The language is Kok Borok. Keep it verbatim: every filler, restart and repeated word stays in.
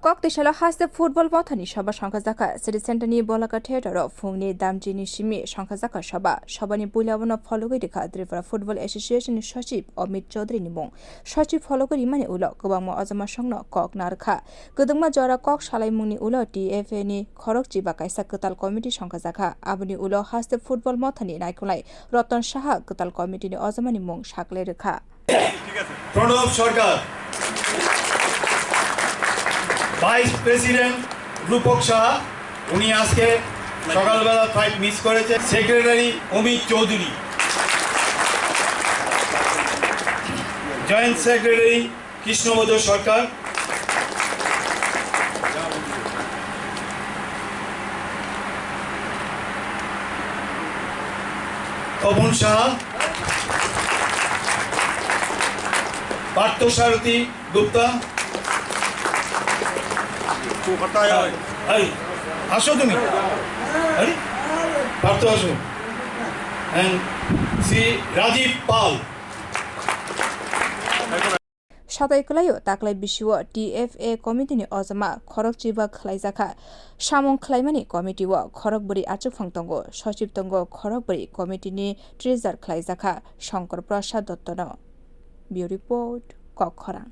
Kok tisalo haste football mothani soba songkha jakha. City Center ni Bolaka Theatre o phungni damjini simi songkha jakha soba. Sobani puila bono phologwi rikha Tripura Football Association ni Sochib Amit Chaudhary ni mung. Sochib phologwi rimani ulo kwbangma ojama songno kok narwkha. Kwdwkma jora kok salaimungni ulo T F A ni khorok chiba kaisa kwtal committee songkha jakha. Aboni ulo haste football mothani naikolnai Ratan Saha kwtal committee ni ojamani mung saklai rwkha. Pranab Sarkar, vice president Rupak Saha, উনি আজকে সকালবেলা flight miss করেছে, secretary Amit Chowdhury, joint secretary Krishnabodh Sarkar, Tapan Saha, Parthasarathi Gupta, এই, আসো তুমি। আরে, পার্থ আসো। And শ্রী রাজীব পাল। Satai kwlaio taklai bisio T F A committee ni ojama khorok chiba khwlaijakha. Samung khwlaimani committee o khorok bwrwi achukphang tongo, sochib tongo, khorok bwrwi committee ni treasurer khwlaijakha Shankar Prasad Dotto no. Bureau Report, Kokkhorang.